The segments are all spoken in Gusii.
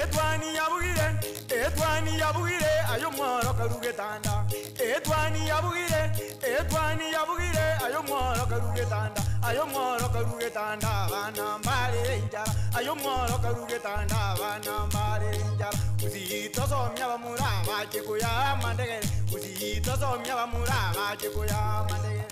Etwani yabugire, etwani yabugire, aye omworo karu getanda. Etwani yabugire, etwani yabugire, aye omworo karu getanda. Aye omworo karu getanda, abana mbarere enchara. Aye omworo karu getanda, abana mbarere enchara. Gusii tosomia abamura bache koyaa amandegere. Gusii tosomia abamura bache koyaa amandegere.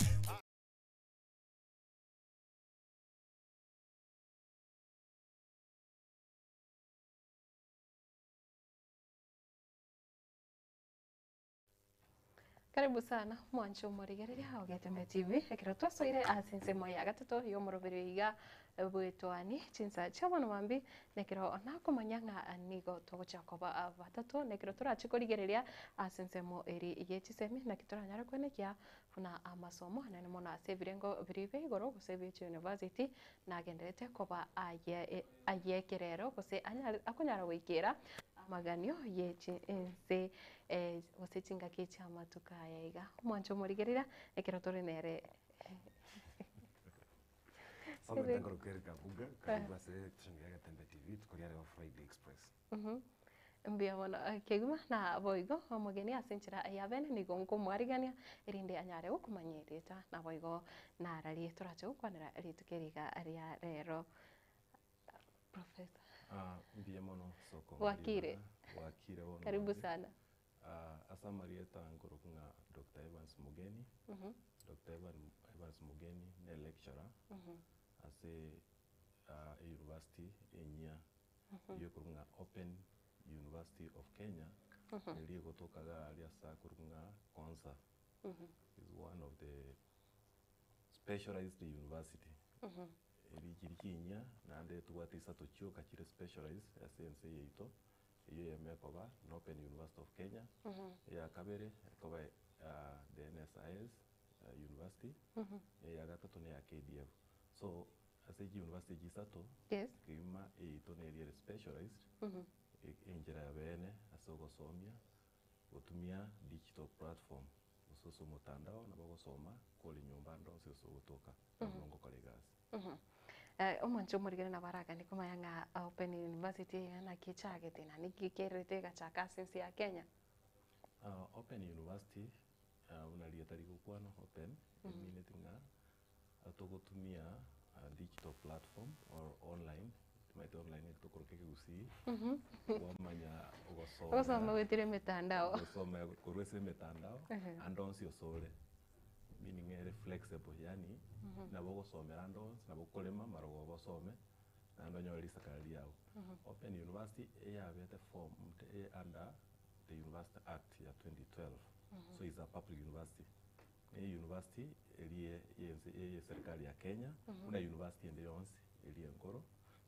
Karibu sana mwanche omorigereria o Getembe TV ekero twasoire ase ensemo ya gatato y'omoroberi iga bw'etwani chinsa chia bono mambia nekero nakomanya ng'a nigo togocha koba batato nekero torache korigereria ase ensemo eri ye chisemi naki toranyare koenekia buna amasomo anene mono ase ebirengo biria bia igoro gose bie chiuniversity nagenderete koba aye ay'ekerero gose anyare akonyara goikera amaganio ye chinse gose chingaki chi'amatuko aya iga. Omwancho omorigereria ekero tore nere. Omanyete nkorokwa Eric Abuga, karibu ase station ya Getembe TV, rituko ria rero Friday Express. Mbuya mono kegima na boigo omogeni ase enchera ya bene nigo nkomwarigania erinde anyare gokomanya erieta naboigo nararie torache gokwanera rituko eri iga ria rero. Professor. Ah, mbuya mono soko Bwakire. Bwakire bono. Karibu sana. Ah, ase amarieta nkorokwa ng'a Dr. Evans Mugeni. Dr. Evan, Evans Mugeni ne lecturer ase ah, university enyia eyio ekorokwa ng'a Open University of Kenya eria egotoka iga aria ase akorokwa ng'a Konza. Is one of the specialized university. Eri chiri chinyia naende tobwate isato chioka chire specialized ase ense yaito, eyio eyemo ekoba na Open University of Kenya, eya kabere ekoba the NSIS University, eya gatato neya KDF. So ase chiuniversity echi isato, kegima eyaito neri ere specialized, enchera ya beene ase ogosomia gotumia digital platform. Gose ase omotandao nabo ogosoma kore nyomba ande onsi ase ogotoka nabo ngokora egasi. Omonche omorigere nabo araganie komanya ng'a Open University eye naki echagete na niki kererete egachaka ase ense ya Kenya? Open University buna rieta rigokwana open emineti ng'a Togotumia digital platform or online, omanyete online ekero tokoroka ekegusii, kwamanya ogosomera Ogosoma goetera emetandao. Ogosoma korwa ase emetandao, ande onsi ase ore, meaning ere flexible yaani nabo ogosomera ande onsi, nabo okorema marogoba osome, naende onyore risakara riago. Open University eyabete formed under the University Act ya 2012, so is a public university. Ne university eria yense eye serikali ya Kenya, buna university ende yonsi eria enkoro,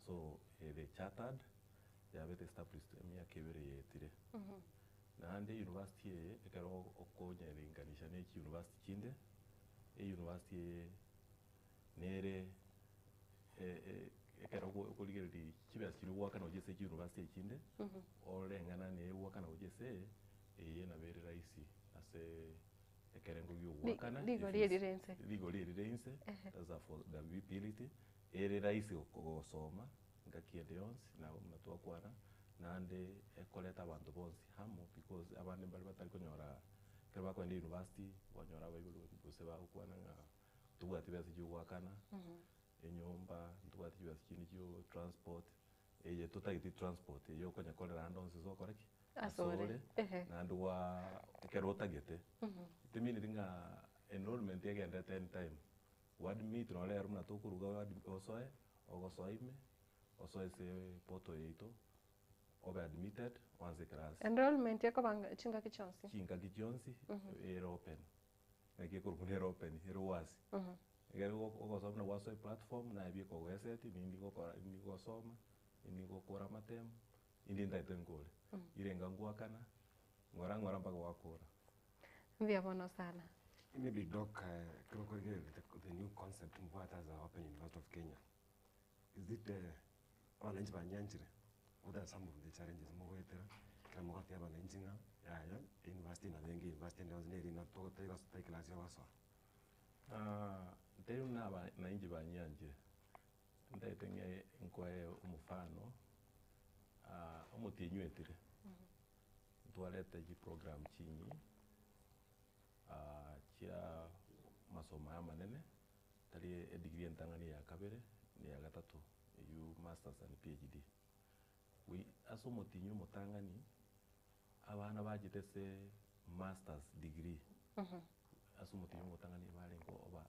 so ere chartered, yabete established emiaka ebere yaetire. Naende university eye ekero okonyelinganisha ne chiuniversity chinde, euniversity eye nere ekero okorigereria chibesa chiria ogoakana gochia ase chiuniversity echinde, oreng'ana na egoakana gochia ase eye, eye nabo ere rahisi ase ekerengo gi'ogoakana Rigori efees. erire inse. Rigori erire inse, that's affordability, ere rahisi gosoma ngaki ende yonsi nabo buna twakwana, naende ekoreta abanto bonsi amo because abande mbare batari konyora ekero bakogenda university, okonyora abaibori gose bagokwana ng'a ntobwati besa chiogoakana, enyomba, ntobwati chibesa chinde chio transport, Eye totageti transport eye okonyekorera ande onsi ase okora ki? Ase ore. Ase ore, Ehe. naende gwa ekero otagete. Temineti ng'a enrollment egenderete anytime, gwa admit nonye rero buna tokoruga oadmi osoe, ogosoa ime, osoe ase portal yaito, obe admitted, oanse eclass. Enrollment ekoba ng'a chingaki chionsi? Chingaki chionsi, ere open. Naki ekorokwa nere open, ere wasi. Ekero ogosoma buna gwasoa eplatform, naye bieka ogoeseti, nindi gokora nindi gosoma, nindi gokora amatemu, indi ntagete nkore. Irenga ngoakana, ng'ora ng'ora mpaka gwakora. Mbuya mono sana. Maybe Doc, ekero okorigereria the new concept mbwate as a Open University of Kenya, is it abananchi banyanchire? What are some of the challenges mogoetera ekero mogotebi abananchi ng'a yaya university nabo enge university ende yonsi neri ng'a totari class yogosoa? Ntari buna abananchi banyanchire, ntagete ng'e nkoe omofano. Omotienyi oetire, ntwarete chiprogram chinyi chia amasomo aya amanene, tari edegree entang'ani ya kabere, na eya gatato, eywo masters and PhD. Ase omotienyi omotang'ani, abana bachete ase masters degree, ase omotienyi omotang'ani barenge oba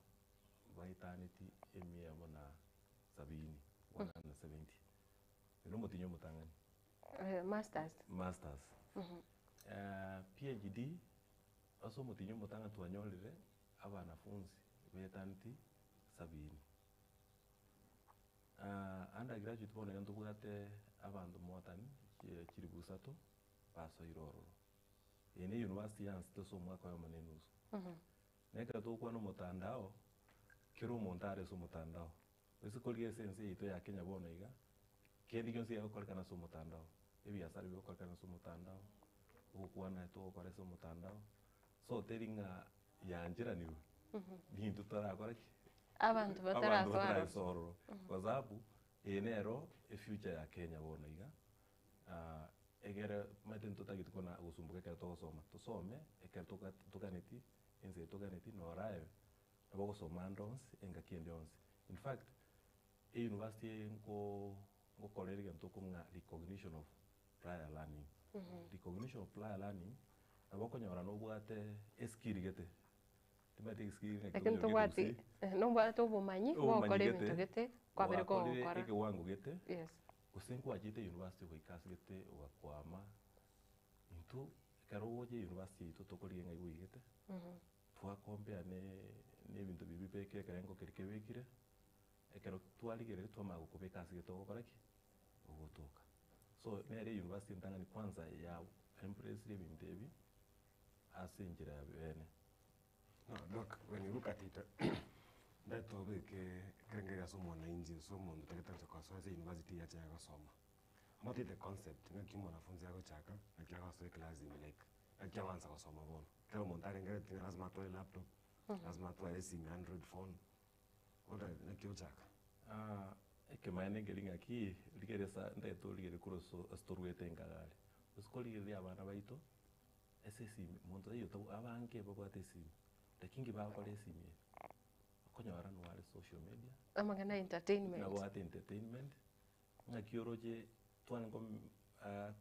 baetaneti emia eyemo na sabini, 170. Oyo nomotienyi omotang'ani. Masters. Masters. PhD, ase omotienyi omotang'ani twanyorire abanafunsi baetaneti sabini. Undergraduate bono iga ntobwate abanto more than chilifu isato basoire ororo. Eye ne university yansete ase omwaka oyomo na enusu. Na ekero togokwana omotandao, kera omonto are ase omotandao. Gose korigia ase ense yaito ya Kenya bono iga, kende gionsi gegokorekana ase omotandao, ebiasara bigokorekana ase omotandao, ogokwana togokora ase omotandao, so teri ng'a yancheranirwe, nintwe torakore ki? Abanto Abanto batarasoa aroro. batarasoa ororo, kwa sababu eye nero efuture ya Kenya bono iga, egere omanyete ntotageti kona gosumboka ekero togosoma, tosome ekero toga toganeti, ense eye toganeti norabe. Nabo ogosoma ande onsi, engaki ende yonsi. In fact, eyunivasiti eye nko ngokora ere egento okong'a recognition of prior learning. Recognition of prior learning, nabo okonyora nobwate eskill gete, timanyeti eskill ng'aki Lakini tokoyorokia tobwati ekegusii. nobwate obomanyi bwa Obomanyi gokora gete, ebinto gete, kwabere gwakorire kogokora. ekewango gete, Yes. gose nkwachete eyunivasiti ogaika ase gete ogakwama, intwe ekero ogocha eyunivasiti yaito tokorigia ng'ai gwaigete. Twakompea ne ebinto biria bibekire ekerengo keria kebekire, ekero twarigereria twamanya gokobeka ase gete ogokora ki? Ogotoka. So nere eyunivasiti entang'ani kwanza ya embrace ebinto ebi ase enchera ya bene. No, Doc, when you look at it, ndete obeke ekerengerio ase omwananchi gose omonto otagete gocha kosoa ase university yache gosoma. Omanyete the concept, ng'aki omwanafunzi agochaka, ng'aki agosoa eclass ime like, ng'aki agoansa gosoma bono. Ekero omonto arengereretie ng'a lasima atware laptop, lasima atware esimi android phone, bono naki ochaka? Ekemanyererio nkeri ng'aki, rigereria esa ntagete origererie korwa ase ase torwete enka iga aria. Gose korigereria abana baito, ase esimi, monto taiyo otabwa abange babwate esimi, lakini nki bagokora esimi eye? Okonyora nabo are social media, Amang'ana ya entertainment. nabwate entertainment, Ng'aki oroche tware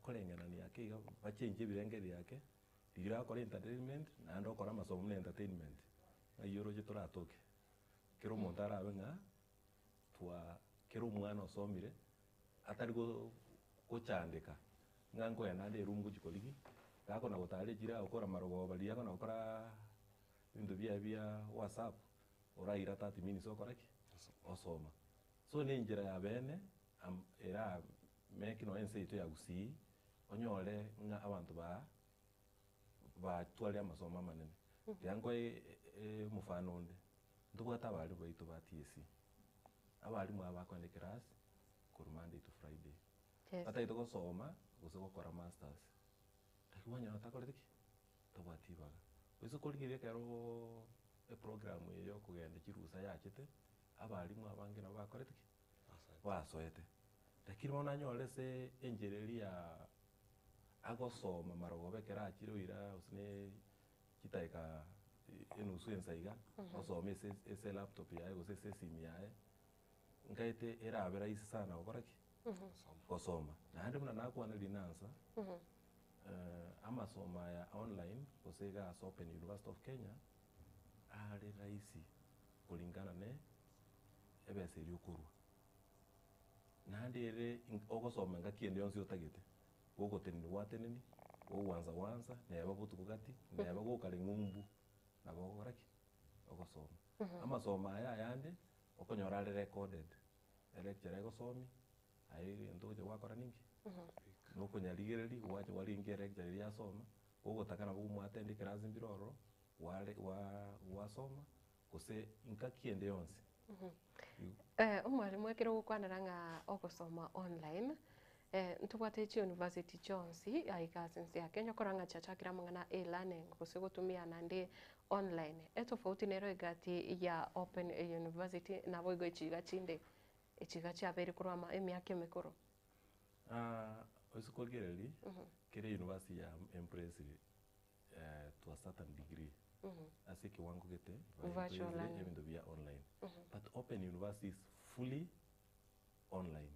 koreng'anania ake iga bachenche ebirengererio ake, riria orakore entertainment naende okore amasomo buna entertainment, ng'ai oroche toratoke. Kera omonto arabe ng'a twa kera omwana osomire, atari go gochandeka, ng'a nkogenda ande eroom gochia korigia, gakona gotara echiro agokora marogoba riria akona gokoraa ebinto biaye bia whatsapp, oraira 30 minutes okore ki? Osoma. So ne enchera ya beene am erameke nonye ense yaito ya Gusii, onyore ng'a abanto baa batwarire amasomo amanene. Tiga nkoe omofano onde, ntobwate abalimu baito ba TSC, abalimu aba bakogenda eclass korwa Monday to Friday, Yes. batagete gosoma gose gokora masters, lakini kwanyora takoreti ki? Tabwati ribaga. Gose korigereria ekeroo eprogram eye ya okogenda chirusa yachete, abalimu abange nabo bakorete ki? Basoete. Lakini bono nanyore ase enchera eria ya agosoma marogoba ekero achire oira gose ne chidakika enusu ensa iga, osome ase ase elaptop yaye gose ase esimi yaye, nkaete erabe rahisi sana gokora ki? Gosoma. Naende buna nakwana rinansa, amasomo aya online gose iga ase Open University of Kenya, are rahisi kulingana ne ebesa eria okorwa. Naende ere ogosoma engaki ende yonsi otagete, gogotenenia gwateneni, gogwansa gwansa, neba botuko gati, neba gokare ng'umbu, nabo ogokora ki? Ogosoma. Amasomo aya ayande, okonyora are recorded, electurer egosomia, aye egento ogocha gwakora ninki? Nokonyarigereria, gwacha gwaringia electure eria yasoma, gogotaka nabo mwattend eclass mbire ororo, gware gwa gwasoma, gose engaki ende yonsi. Omwalimu ekero ogokwanera ng'a ogosoma online, ntobwate chiuniversity chionsi aiga ase ense ya Kenya okora ng'a chiachakire amang'ana a e-learning gose gotumia naende online. Etofauti nero egati ya open university naboigo echiga chinde, echiga chiabeire korwa ama emiaka emekoro. Ase korigereria, kera university ya embrace to a certain degree ase ekewango gete Virtual baembrace learning. ebinto bia online. But open university is fully online,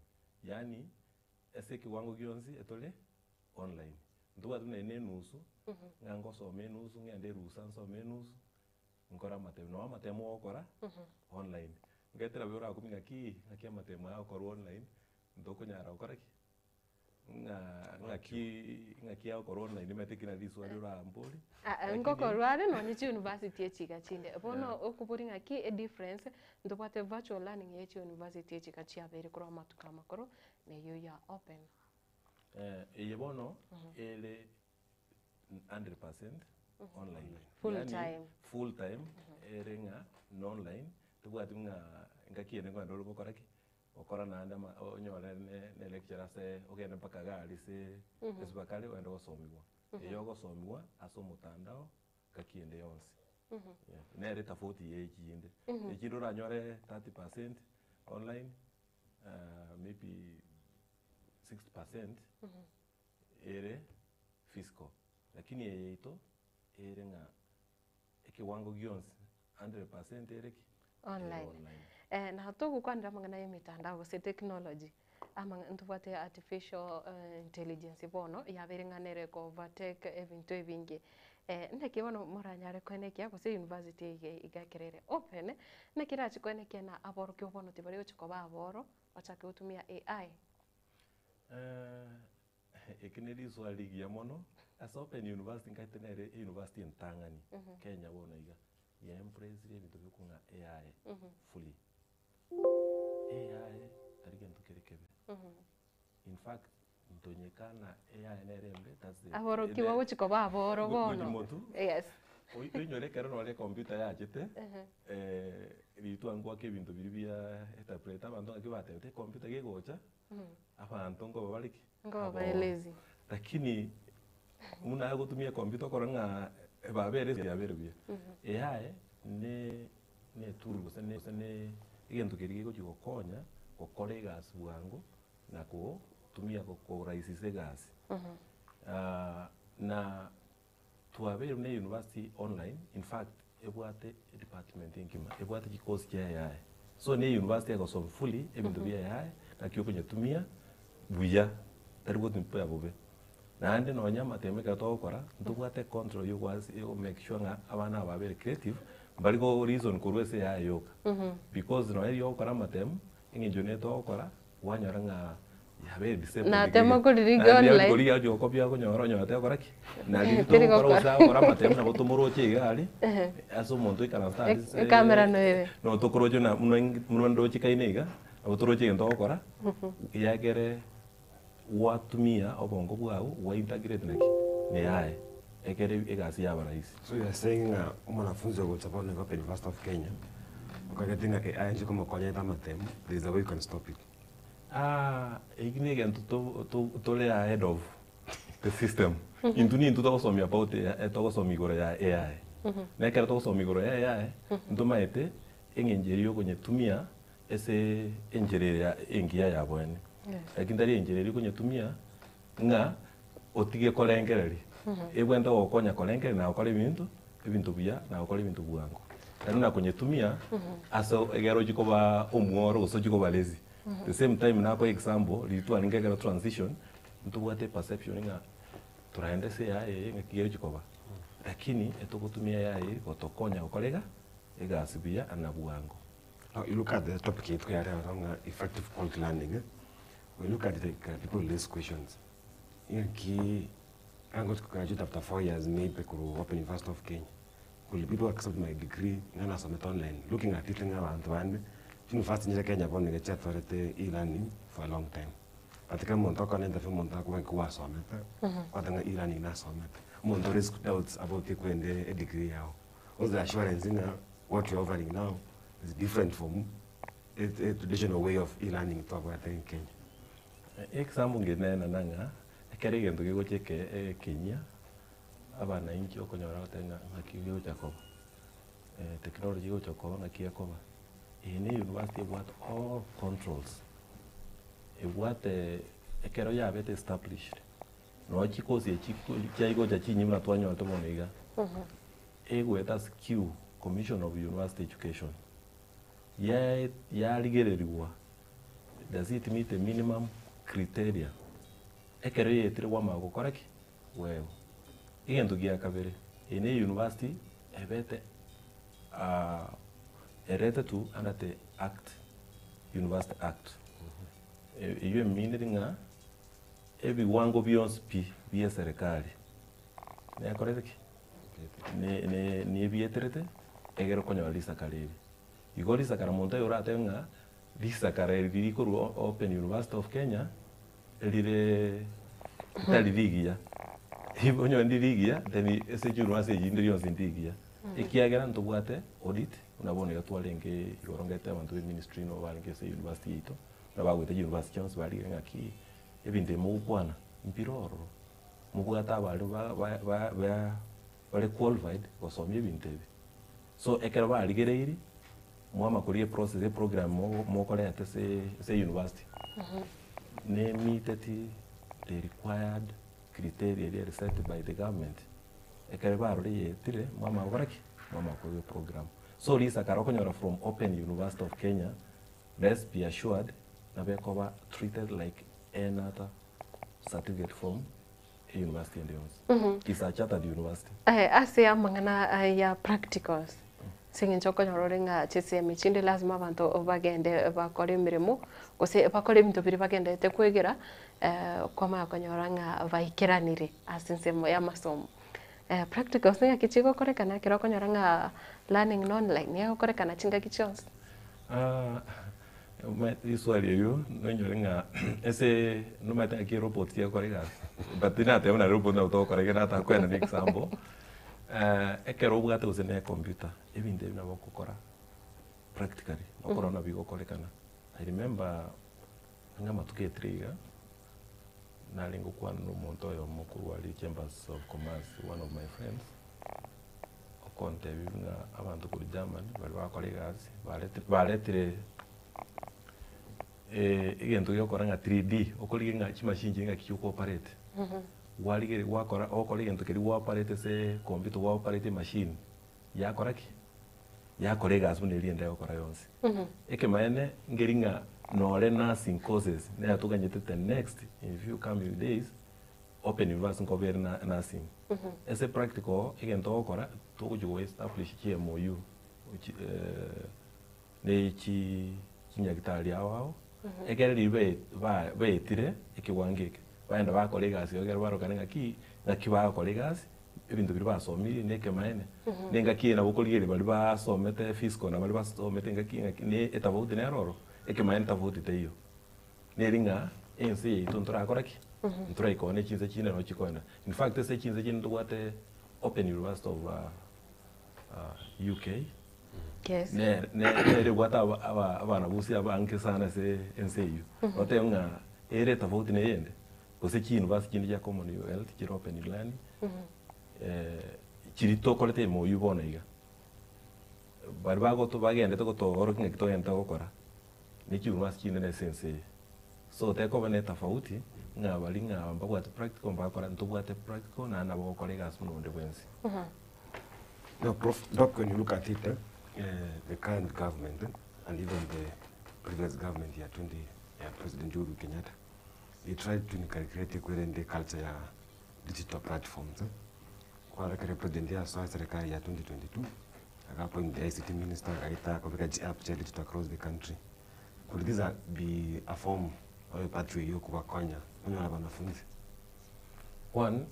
yaani ase ekewango gionsi etore online. Ntobwate buna ere na enusu, ng'a ngosoma enusu ng'ende erusa nsome enusu, nkore amatemo. Nabo amatemo ogokora online. Nkaetera buya orakumia ng'aki, ng'aki amatemo aya agokorwa online, ntokonyara gokora ki? Ng'a ng'aki ng'aki agokorwa online omanyete ekio nario riswali orambori, lakini Ngokorwa are nonye chiuniversity echi iga chinde. Bono okobori ng'aki edifference, ntobwate virtual learning ya echiuniversity echi iga chiabeire korwa amatuko amakoro, na eyio ya open. Eye bono ere 100% online. Full Yaani, time. Full time ere ng'a na online, tobwati ng'a engaki ende nkogenda ore gokora ki, gokora naende ama onyore ne ne lecture ase ogende mpaka iga aria ase ase bakare ogende gosomiwa. Eyo ogosomiwa ase omotandao ngaki ende yonsi. Yeah, nere tofauti ya echinde. Echinde oranyore 30% online, maybe 60% ere physical. Lakini eye yaito ere ng'a ekewango gionsi 100% ere ki? Ere Online. online. Na togokwanera amang'ana ya emitandao gose technology, amang'a ntobwate artificial intelligence bono yabeire ng'a nere eko overtake ebinto ebinge. Naki bono moranyare koenekia gose university eye iga ekero ere open, naki erache koenekia na aborokigwa bono tibari gochia koba aboro, bachake gotumia AI? Eki ne riswali rigiya mono, ase Open University nkaete nere euniversity entang'ani Kenya bono iga, ya embracire ebinto bia okong'a AI fully. AI tari gento kere kebe, in fact ntonyekana AI nere embe that's the Aborokigwa gochia koba aboro bono. Gochia motwe. Yes. Oinyore ekero nore ecomputer yachete, ritwa ngoaka ebinto biria bia interpret abanto ng'aki batebete ecomputer gegocha, abanto nkoba bare ki? Nkoba bare Aboro. lazy. Lakini buna agotumia ecomputer okora ng'a babere yabere buya. AI ne ne etool gose ne gose ne egento keria kegochi gokonya gokora egasi bwango na kotumia korahisisha egasi. Na twabeire buna university online, in fact ebwate edepartment engima, ebwate chikosi chia AI. So ne university egosoma fully ebinto bia AI, naki okonyetumia buya, tari gotumia bobe. Naende nonya amatemo ekero togokora, ntobwate econtrol ya ogoas ya go make sure ng'a abana aba babere creative, mbari go reason korwa ase AI yoka. Because nonya riria ogokora amatemo, eng'encho nere togokora, Kwanyora ng'a yabeire disabled Natema iga. koririgia Naende online. korigia agochi gokopia okonyora onyora tekora ki? Na riria Teri togokora gokora. gose agokora amatemu nabo tomoroche iga aria, ase omonto oikaranse aria ase Ekamera noere. no tokoroche na buna buna ndoche kaino iga, nabo toroche egento ogokora, ekiagere gwatumia obongo bwao gwa integrate naki? Na AI, ekere egasi yaba rahisi. So you are saying ng'a omwanafunzi ogocha bono iga Open University of Kenya, okagete ng'a AI inche komokonyete amatemo, there is a way you can stop it. Aah eki na egento to to tore ahead of the system. Intwe nintwe togosomia about AI togosomia igoro ya AI. Na ekero togosomia igoro ya AI, ntomaete eng'encho eria yokonyetumia ase enchera eria engiya ya boene. Lakini tari enchera eria okonyetumia ng'a otige korengereria, ebwenerete gogokonya korengereria na gokora ebinto, ebinto buya na gokora ebinto bwango. Tari buna konyetumia ase egere ochie koba omworo gose ochie koba lazy. The same time nakoa example, riria twarenge ekero transition, ntobwate eperception ng'a toraende ase AI eye ng'aki egochi koba, lakini etogotumia AI gotokonya gokora iga, egasi buya na bwango. Now you look at the topic yaito yarero ng'a effective quality learning eh, we look at like people raise questions ng'aki I got to graduate after 4 years maybe korwa Open University of Kenya will people accept my degree ng'a nasomete online looking at it ng'a abanto bande university nyire Kenya bono iga chiatwarete e-learning for a long time but ekero omonto okona interview omonto akoba nki gwasomete kwateba ng'a e-learning nasomete omonto raise doubts about ekwende edegree yago what's the assurance ng'a what you are offering now is different from a, a traditional way of e-learning twabwate in Kenya. Example ngenena ng'a ekero egento kegocha eke ekenyia, abanainchi okonyora bagoteba ng'a ng'aki gegocha koba, technology egocha koba ng'aki ekoba. Eye ne university ebwate all controls, ebwate. Ekero yabete established, nonye chikosi echi chiaigocha chinyinga buna twanyorete bono iga, egoeta ase CUE, Commission of University Education, yae yarigereriwa does it meet the minimum criteria, ekero yaetire kwamanya gokora ki? Bwebo. Egento gia kabere, eye ne university ebete eretetwe under the act, University Act. Eywo eminiri ng'a ebiwango bionsi pi bia eserekari nekorete ki? Ne nebieterete egere okonyora risakara eri. Igo risakara monto oyo oratebe ng'a risakara eri rikorwa Open University of Kenya rire ritari rigiya, onye ndiri rigiya then ase chiuniversity echinde rionsi ndigiya. Ekiagera ntobwate audit buna bono iga twarenge igoro ngete abanto be ministry nigo barenge ase university yaito, buna bagoeta chiuniversity chionsi barigire ng'aki ebinto ebi mogokwana mbire ororo, mobwate abarimu ba ba ba ba bare qualified gosomia ebinto ebi. So ekero barigereirie, mwama koria eprocess eprogram mogo mokoreta ase ase university, nemiteti the required criteria eria ere set by the government, ekero barora eyetire, mwamanya gokora ki? Mwamanya koigwa eprogram. So risakara okonyora from Open University of Kenya, let's be assured, nabo ekoba treated like any other certificate from university ende yonsi. It's a chartered university. Eh, ase amang'ana ya practicals, ase eng'encho okonyora ore ng'a chisemi chinde lazima abanto bagende bakore emeremo, gose bakore ebinto biria bagenderete kwegera, kwamanya konyora ng'a baikeranire ase ensemo ya amasomo. Practicals ng'aki chigokorekana ekero okonyora ng'a learning na online egokorekana chingaki chionsi? Omanyete riswali erio nonyore ng'a ase nomanyete ng'aki erobot egokora egasi but tinateba buna robot nabo togokora iga nataka koenana example, ekero obwate gose na ecomputer ebinto ebi nabo ogokora practically okorora nabo bigokorekana. I remember ang'e amatuko etire iga, narenge gokwana na omonto oyomo korwa aria chambers of commerce one of my friends, okontebia buna abanto korwa Germany baria bagokora egasi baretire baretire egento giokora ng'a 3D, okorigia ng'a chimachine chiria ng'aki chiko operate. Gwarigeria gwakora ogokora egento keria gwa operate ase computer gwa operate emachine, yakora ki? Yakora egasi buna eria ende egokora yonsi. Ekemaene nkeri ng'a nore nursing courses nere toganyete the next in few coming days, Open University nkoba ere na nursing. Ase practical egento ogokora, togochi go establish chi MOU chi ne chi chinyagitari ao ao, ekere riria bae ba baetire ekewango eke, baenda bakora egasi igo ekero barokana ng'aki, ng'aki bagokora egasi, ebinto biria basomirie na ekemaene, na engaki eye nabo okorigereria baria basomete physical na baria basomete engaki ng'aki ne etofauti nere ororo, ekemaene tofauti teiyo. Neri ng'a ense yaito ntorakora ki? Ntoraikone chinse chinde nabo chikoenda. In fact ase chinse chinde ntobwate Open University of UK, Yes. nere nere ebwate aba aba abanabusi abange sana ase ense eywo. Goteba ng'a ere tofauti na eyende, gose chiuniversity chinde chia Commonwealth chire open learning, chiria tokorete MOU bono iga, baria bagoto bagendete gotoorokia ng'aki togendete gokora, ne chiuniversity chinde ase ense eye. So tekoba na etofauti, ng'a baria ng'a mbabwate practical mbakora, ntobwate practical naende nabo ogokora egasi buna onde bwensi. Now, Prof, Doc, when you look at it, eh, the current government eh, and even the previous government ya 20 ya President Uhuru Kenyatta, they tried to inculcate kwerende culture ya digital platforms. Eh. Kwa kere president ya soa serikali ya 2022 akaappoint the ICT minister akaita akabeka chi app cha digital across the country. Could this be a form or a pathway yokubakonya onyola wanafunzi? One,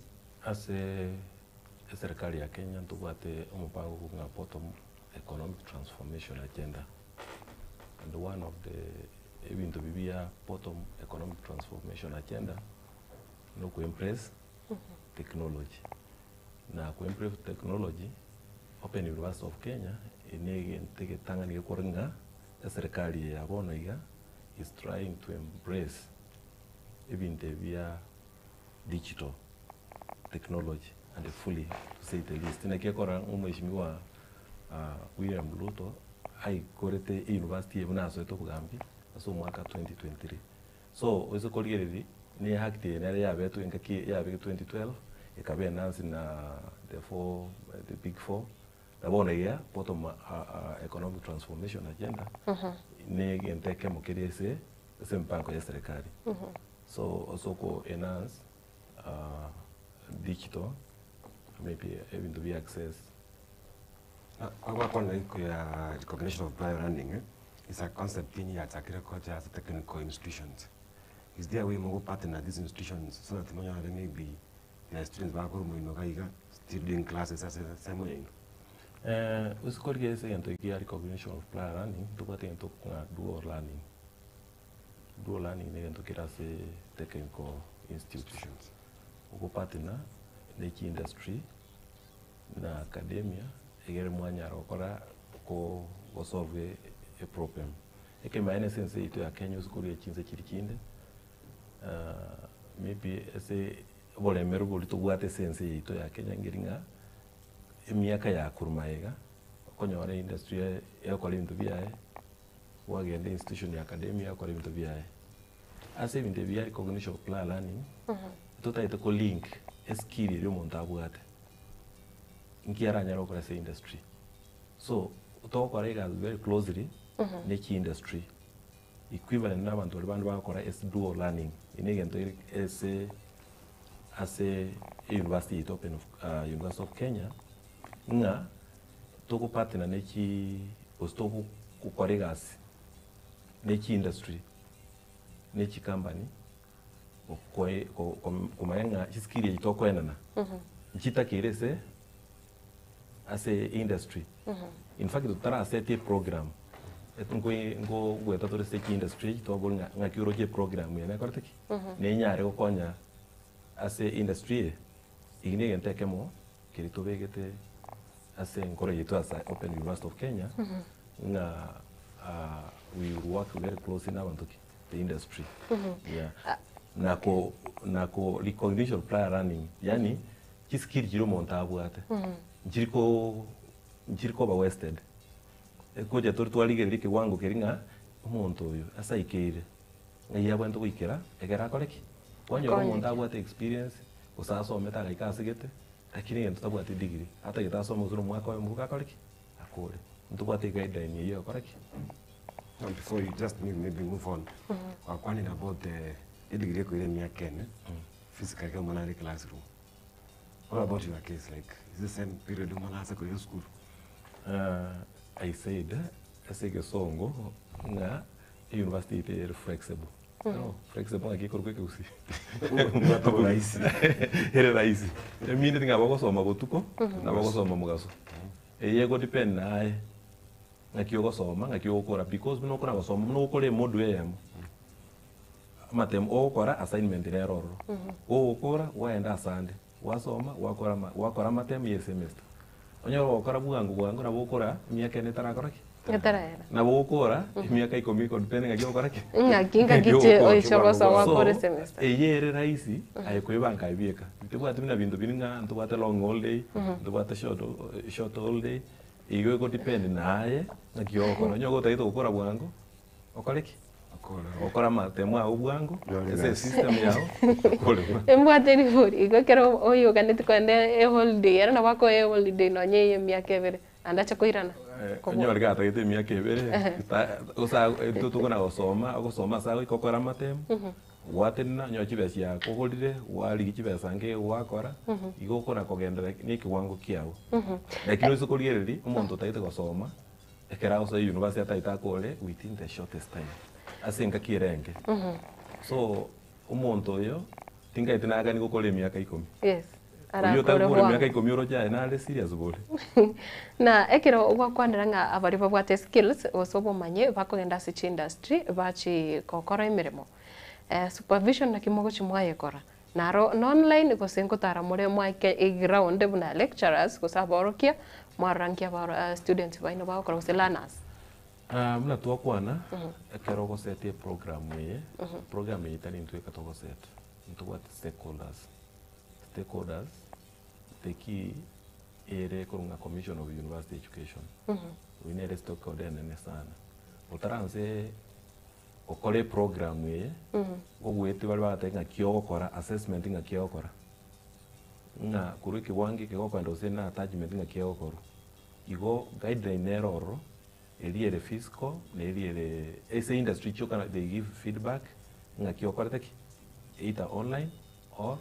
ase eserikali ya Kenya ntobwate omopango ng'a bottom economic transformation agenda. And one of the ebinto bibi ya bottom economic transformation agenda no kuembrace technology. Na kuembrace technology, Open University of Kenya ene egento egetang'ani gekora ng'a eserikali eye ya bono iga is trying to embrace ebinto ebi bia digital technology and fully to say the least. Naki ekora omheshimiwa William Ruto aikorete university eye buna asoete obogambi ase omwaka 2023. So oise korigereria Ne act eye nere yabetwe engaki yabegetwe 2012, ekaba enhanced na the four, the big four, na bono iga bottom economic transformation agenda, ne egento ekemo kere ase ase emipango ya eserekari. So ase oko enhance digital, maybe ebinto bia access. Gwakwana igoro ya recognition of prior learning, is a concept eye yachakire gocha ase technical institutions. Is there a way mogo partner na these institutions so that monyore maybe their students bakorwa moino iga iga still doing classes ase ensemo yaino? Gose korigereria ase egento eke kia recognition of prior learning, ntobwate egento ng'a dual learning. Dual learning na egento kere ase technical institutes. Ogo partner na echi industry na academia egere mwanyara gokora ko gosolve eproblem. Ekemanyererio ase ense yaito ya Kenya ase korwa chinse chiria chinde, maybe ase oboremeru boria tobwate ase ense yaito ya Kenya ngeri ng'a, emiaka ya korwa magega, okonyora industry egokora ebinto biaye, kwagenda institution ya academia egokora ebinto biaye. Ase ebinto ebi bia recognition of prior learning, totagete ko link eskill eria omonto abwate, nki aranyare gokora ase industry. So, togokora egasi very closely ne chiindustry, equivalent na abanto baria bande bagokora ase dual learning, eye na egento ere ase ase university yaito open university of Kenya, ng'a togo partner ne chi gose togokora egasi ne chiindustry ne chicompany okoe komanya ng'a chiskill echi tokoenana nchitakeire ase ase industry. In fact totarasetia eprogram, nkogweta tore ase chiindustry echi twabori ng'a ng'aki oroche eprogram eye nekorete ki? Nenyare gokonya ase industry eye, eki na egento ekemo keria tobegete ase enkoro yaito as a Open University of Kenya, ng'a we will work very closely na abanto ki? The industry. Yeah. Nako nako recognition of prior learning, yaani chiskill chiria omonto abwate, nchiri ko nchiri koba wasted. Ekocha tore twarigereria ekewango keria ng'a omonto oyo ase aikeire, ng'ai abwenerete goikera ekero akore ki? Kwanyora omonto abwate experience, gose asomete agaika ase gete, lakini egento tabwati degree, atagete asome gose na omwaka oyomo boka akore ki? Akore. Ntobwate eguideline eywo ya gokora ki? Now before you just maybe move on, gwakwanire about the edegree ekoira emiaka ene, physically ekero omwana are classroom. What about your case like is the same period omwana ase koira esukuru? I said ase egesongo ng'a university yaito ere flexible. No, flexible ng'aki ekorokwa ekegusii? Obwate oborahisi. Ere rahisi. Emineti ng'a bagosoma botuko, na bagosoma mogaso. Eye ego depend naye, ng'aki ogosoma, ng'aki ogokora because buna okona gosoma, buna ogokora emodu eyemo, amatemo ogokora assignment nere ororo, gogokora gwaenda asande, gwasoma gwakora ama gwakora amatemo ya esemester. Onyore ogokora bwango bwango nabo okora emiaka ene etarakora ki? Etaraera. Nabo ogokora emiaka ikomi iko depending ng'aki ogokora ki? Ng'aki ng'aki Ng'aki che ogokora. oiche ogosoma So, wakore semester. eye ere rahisi aye koebanga aye bieka. Tobwati buna binto biria ng'a ntobwate long holiday, ntobwate short short holiday, igo ego depend naye ng'aki ogokora. Onye gotagete gokora bwango, okore ki? Okore amatemo ago bwango, ase esystem yago, okore bwango. Embwate ribori, igo ekero oyoganeti kogenda eholiday, ere nabo akoa eholiday nonye eye emiaka ebere, naende ache koirana. Onyore gatagete emiaka ebere, gose intwe tokona gosoma, ogosoma ase agoika okore amatemo, gwatenena onyore chibesa chiakogorire, gwarigia chibesa nge gwakora, igo okona kogenderera na ekewango kiago. Lakini ase korigereria, omonto otagete gosoma, ekero agosoa university atagete akore within the shortest time, ase engaki ere enke. So, omonto oyo, tingaeti nagani gokora emiaka ikomi. Yes, Oyio arakore otari gokora bwango. emiaka ikomi oroche aye nare serious bori. Na ekero gwakwanera ng'a abaria babwate skills gose obomanyi bakogenda ase chiindustry bachi gokora emeremo, supervision naki mogochi mwayekora? Naro na online gose nkotara more mwaike eground buna lecturers gose aborokia mwarora nki abaro students baino bagokora gose learners. Buna twakwana, ekero ogosetia eprogram eye, program eye tari intwe eka togoseta, ntobwate stakeholders. Stakeholders, the key ere ekorwa ng'a Commission of University Education, oyio nere stakeholder enene sana. Otaranse. Gokora eprogram eye, ogoetia baria bagateba ng'aki ogokora, assessment ng'aki egokora, ng'a korwa ekewango eke gokogenda gose na attachment ng'aki egokorwa. Igo guideline nere ororo, eria ere physical na eria ere ase industry chioka they give feedback ng'aki okorete ki, either online or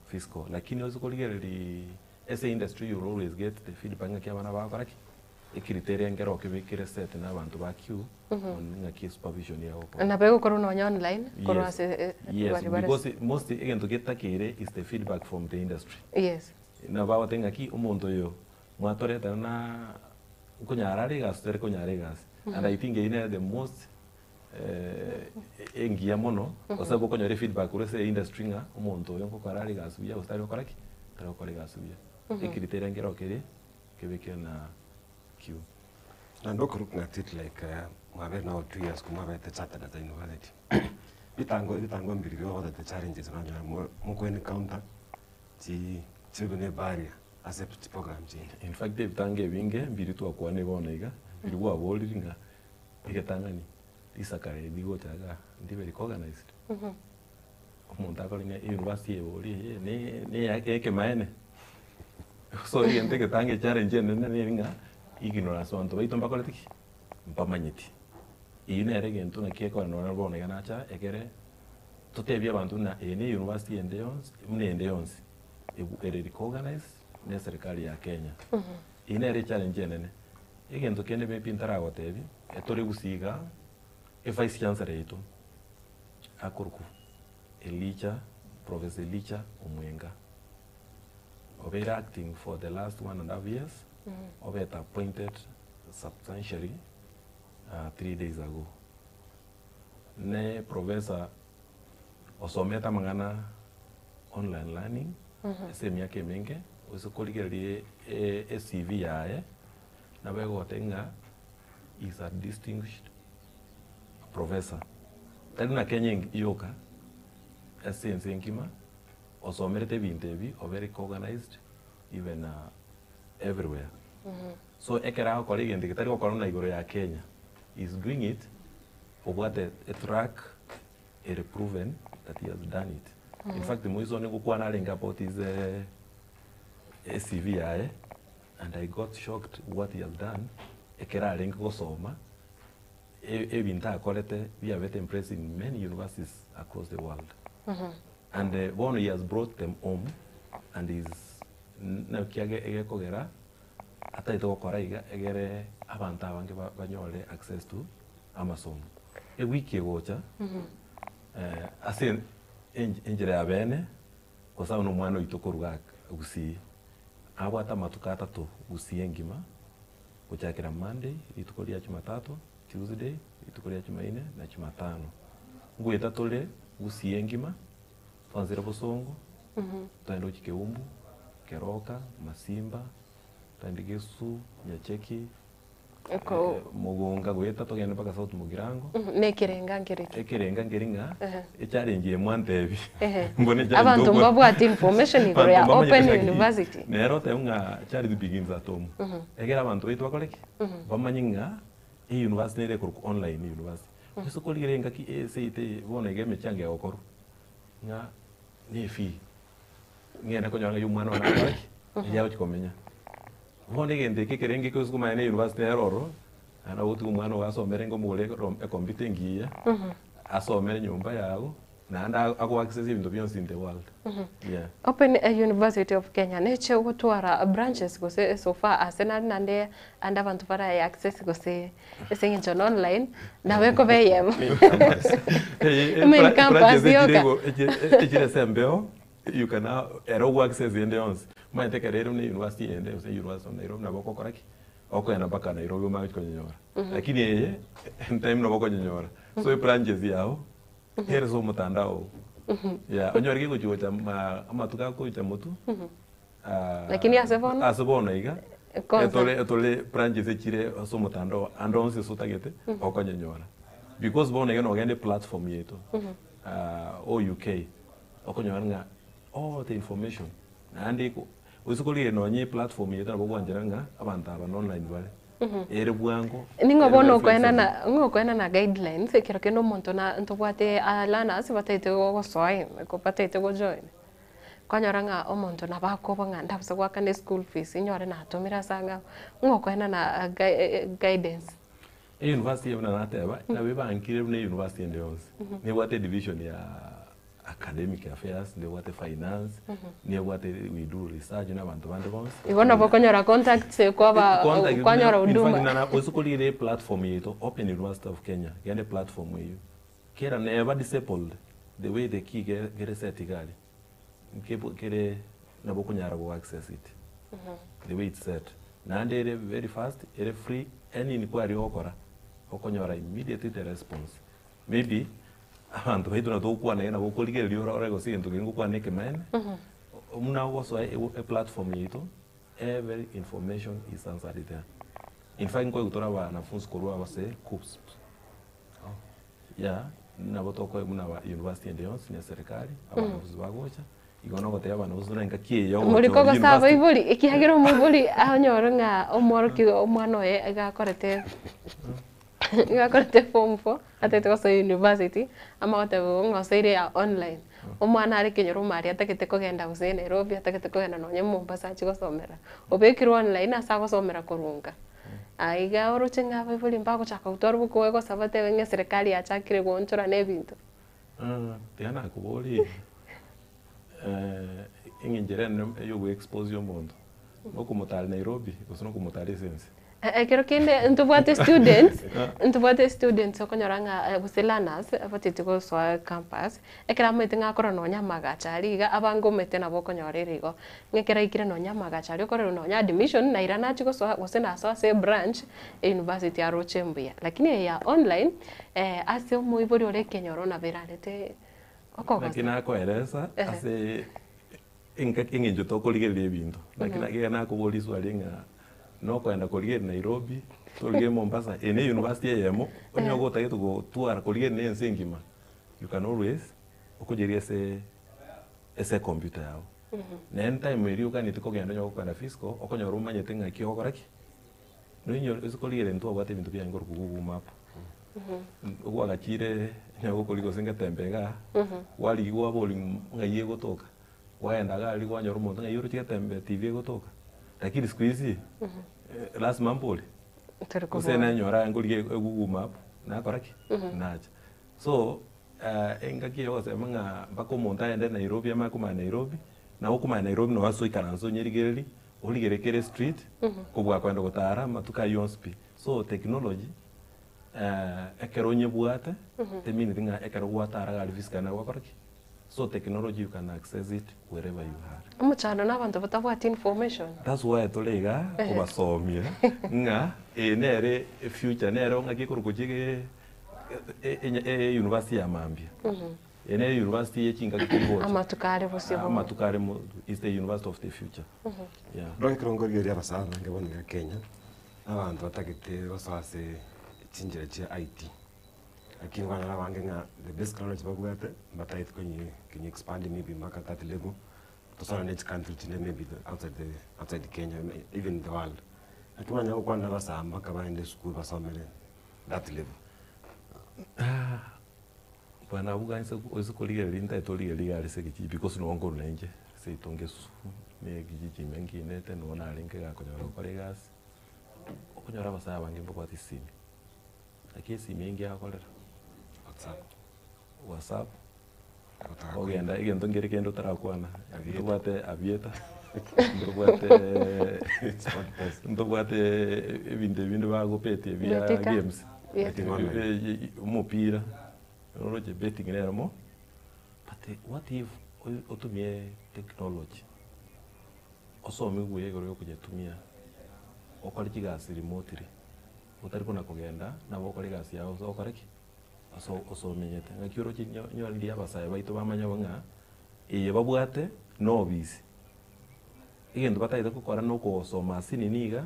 physical. Lakini ase korigereria ase industry you will always get the feedback ng'aki abana bagokora ki. Ecriteria nkero okebekire set na abanto ba queue on ng'aki esupervision egokorwa. Nabo egokorwa nonya online korwa Yes, ase eh, yes, baria bare because most egento getakeire is the feedback from the industry. Yes. Nabo bagoteba ng'aki omonto oyo mwatoretera na nkonyara are egasi tari konyara egasi. And I think eyio nere the most engiya mono gose okonyora efeedback korwa ase industry ng'a omonto oyo nkokora are egasi buya gose tari gokora ki? Tari gokora egasi buya. Ecriteria nkero kere. Kebeke na kiu. Naende okorokwa ng'a treat like mwabere nao 2 years komwabete chartered at university bitango ebitango mbiri bigogotete challenges nonye mo moko encounter chi chibe ne barrier ase chiprogram chinde. In fact ebitango ebinge mbiri twakwanire bono iga, biri bwaboriri ng'a egetang'ani risakara eri rigocha igaa ndibe recognized. Omonto akore ng'a university eye bori eye ne ne ekemaene. So egento egetange echallenge enene neri ng'a ignorance abanto baito mbakoreti ki? Mbamanyeti. Eyio nere egento naki ekore nonye bono iga nacha ekere totebie abanto buna eye ne university ende yonsi buna ende yonsi ebu ere recognized ne eserikari ya Kenya. Eyio nere echallenge enene. Egento kende maybe ntaragotebi, etore gusii igaa, evice chancellor yaito akorokwa Elijah, Professor Elijah Omwenga, obeire acting for the last one and half years, obete appointed substantially 3 days ago. Ne professor osomete amang'ana online learning ase emiaka emenge, ase korigereria e CV yaye, nabo egoteba ng'a is a distinguished professor. Tari buna Kenya yoka, ase ense engima, osomerete ebinto ebi, obe recognized even everywhere. So ekero agokora egento eke tari gokora buna igoro ya Kenya, he is doing it obwate etrack ere proven that he has done it. In fact moiso one ngokwana arenge about his CV yaye and I got shocked what he has done ekero arenge gosoma ebinto akorete biabete impressed in many universities across the world. And bono he has brought them home and is naki egekogera ataete gokora iga egere abanto abange banyore access to amasomo. Ewiki egocha ase enchera ya bene gose na omwana oito korwa Gusii abwate amatuko atato Gusii engima gochakera Monday rituko ria Jumatatu, Tuesday rituko ria Jumaine na Jumatano. Ngoeta tore Gusii engima twansire Bosongo, twaende gochia Keumbu, Keroka, Masimba, twaende Gesu, Nyacheki, Mogonga goeta togende mpaka South Mugirango. Na ekerenga nkereki? Ekerenga nkeri ng'a echallenge eye mwantebi. Mbone challenge Abanto mbabwate information igoro ya Abanto mbamanyete Open ng'aki. University. Nere oteba ng'a charity begins at home. Ekero abanto baito bakore ki? Bamanye ng'a e-university nere ekorokwa online university. Ase korigereria engaki ase eye eye bono iga emechango egokorwa ng'a ne efee, ng'ende konyora ng'a omwana one akore ki? Erio agochi komenya. Bono egento eke ekerenge gose komanya ne university nere ororo, naende ogotiga omwana ogo asomere ngomogorere ecomputer engiya, asomere nyomba yago, naende ago access ebinto bionsi in the world. Yeah. Open University of Kenya neche gotwara branches gose so far ase nari naende ande abanto baraye access gose ase eng'encho na online nabo ekoba eyemo. Main campus yoka. Echire ase embeo, you can now ere ogo access ende yonsi. Omanyete ekero ere buna university ende gose University of Nairobi nabo ogokora ki? Okogenda mpaka Nairobi omanye gochia konyenyora. Lakini eye, anytime nabo okonyonyora. So ebranches yao, ere ase omotandao oo. Yeah, onyore kegochi gocha amatuko akocha motwe, Lakini ase bono? Ase bono iga, Kwanza. etore branches echire ase omotandao ande onsi ase otagete, okonyenyora. Because bono iga nogenda eplatform yaito, OUK, okonyora ng'a all the information, naende iko gose korigereria nonye eplatform yaito nabo ogwanchera ng'a abanto aba na online bare. Ere bwango, Ning'o ere bono very okoenana flexible. ng'o okoenana guidelines ekero kende omonto na ntobwate learners bataete gosoa ime bataete gojoin. Kwanyora ng'a omonto nabo akoba ng'a ndabasa goakana eschool fees inyore natomire ase ang'e abwo, ng'o okoenana guidance. Eyunivasiti eye buna nateba, nabo ebankire buna eyunivasiti ende yonsi. Nebwate edivision ya academic affairs, nebwate finance, nebwate we do research na abanto bande bonsi. Igo nabo okonyora contacts kwaba Contact buna kwanyora in fact huduma. nana gose korire eplatform yaito Open University of Kenya, genda eplatform eywo, kera neba disabled the way the key kere set iga aria, nkebo kere nabo okonyara go access it, the way it's set. Naende ere very fast, ere free, any inquiry ogokora, okonyora immediately the response. Maybe, abanto baito nabo togokwana iga nabo okorigereria orore gose egento keria ngokwana ekemaene, buna ogosoa eplatform yaito, every information is answered there. In fact nkoigwa tore abanafunsi korwa ase KUCCPS. Yeah, nabo tokoe buna aba university ende yonsi na eserikari, abanafunsi bagocha, igo nogotebia abanafunsi buna engaki eye Mori yogocha kogosa university. abaibori ekiagera omoibori anyore ng'a omworokia omwana oye iga akorete iga akorete form four, atagete gosoa university, ama gotebiwa ng'a osoire ya online. Omwana are ekenyoro omaria atagete kogenda gose Nairobi, atagete kogenda nonye Mombasa achie gosomera, obekirwe online ase agosomera korwa nka. Aiga oroche ng'a abaibori mbagochaka gotwara obokoe gose batebe ng'a eserekari yachakire goonchora na ebinto. Tiga nakoborie, eng'encho ere enene ya ogoexpose omonto, nokomotara Nairobi gose nokomotara ase ense? Ekero kende ntobwate students, ntobwate students okonyora ng'a gose learners abateti gosoa campus, ekero amaete ng'a akorora nonya amagacho aria iga, abange omanyete nabo okonyora ere igo, ng'a ekero aikire nonya amagacho aria okorerwa nonya admission, nairana achie gosoa gose nasoa ase ebranch, eyunivasiti aroche mbuya. Lakini eye ya online, ase omoibori ore ekenyoro nabo erarete okogosa. Naki nakoeresa ase engaki eng'encho tokorigereria ebinto, naki naki nakoboria riswali ng'a nokoenda korigereria Nairobi, torigererie Mombasa, eye ne university eyemo, onye gotagete gotwara korigereria na ense engima, you can always okoyeria ase ase ecomputer yago. Naende time eria oganeti kogenda onye gokogenda physical, okonyora omanyete ng'aki ogokora ki, Noinyore ase korigereria ntwabwate ebinto biaye nkorokwa Google map, gwagachire onye gokorigia gose ngetembe igaa, kwarigia kwaboria ng'ai egotoka, kwaenda iga aria kwanyora omonto ng'ai oroche getembe TV egotoka, lakini siku hizi lazima mbore, Tori gose kobora. nanyora aye nkorigia egoogle map, nakora ki? Nacha. So, engaki eye ogosema ng'a mpaka omonto agende Nairobi amanye komanya Nairobi, nabo okomanya Nairobi nabo ase oikaranse onyerigererie, Origere kere street kobua kogenda gotara amatuko ayio onsi pi. So technology ekero onyebwate temineti ng'a ekero gwatara gari physically nabo gwakora ki? So technology you can access it wherever you are. Omochando na abanto batabwati information. That's why tore igaa kobasomia ng'a eye nere efuture nere ng'aki ekorokwa chige eyunivasiti ya mambia. Eye nere university ye chingaki chiri gocha. Amatuko are bosio bono. Amatuko are mo is the university of the future. Yeah. Roki ekero nkorigereria abasae abange bono iga Kenya, na abanto batagete gosoa ase chinchera chia IT, lakini kwanyora abange ng'a the basic knowledge babwate, mbatagete konye konye expand maybe mpaka that level, tosana ne chicountry chinde maybe the outside the outside Kenya even the world. Lakini kwanyora gokwana na abasae mpaka baende esukuru basomere that level. Bwana abwo ganse ase korigereria ntagete origereria iga are ase ekechiji because nabo nkorwa na inche seito ngesusu na ekijiji ime nkinete nabo narenge gakonyora gokora egasi, okonyora abasae abange mbabwate esimi, naki esimi eye ngiakorera? Whatsapp. Whatsapp, ogenda egento nkere kende otarakwana, ntobwate aviator, ntobwate ntobwate ebinto ebinde bagopetie bia Betika. games. Yeah. Betting online. Omopira, oroche betting nere mo, but what if otumie technology, osome buya igoro ya okonyetumia, okore chigasi remotely, otari kona kogenda, nabo okore egasi yago ase okore ki? Ase ase omenyete. Ng'aki oroche nyo nyore riria abasae baito bamanya bo ng'a, eye babwate na obisi, egento batagete gokora na okosoma ase nini iga,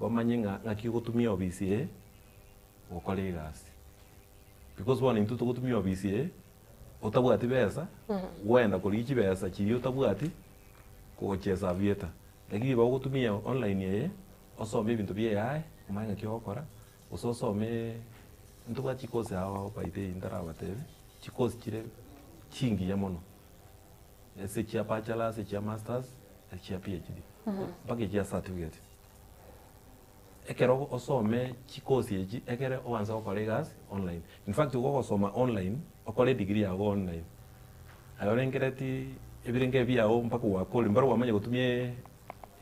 bamanye ng'a ng'aki ogotumia obisi eye. Gokora egasi because bono intwe togotumia ofisi eye otabwati besa gwenda korigia chibesa chiria otabwati gochia esabu yeta lakini bagotumia online eye osome ebinto bia AI. Omanye ng'aki ogokora, gose osome ntobwate chikosi ao ao by the way ntarabatebi, chikosi chire chingiya mono, ase chia bachelors, echia masters, echia PhD, mpaka echia certificate. Ekero osome chikosi echi ekere oanse gokora egasi online. In fact igo ogosoma online, okore edegree yago online, aye orengereti ebirengo ebi biago mpaka gwakore mbaro kwamanya gotumia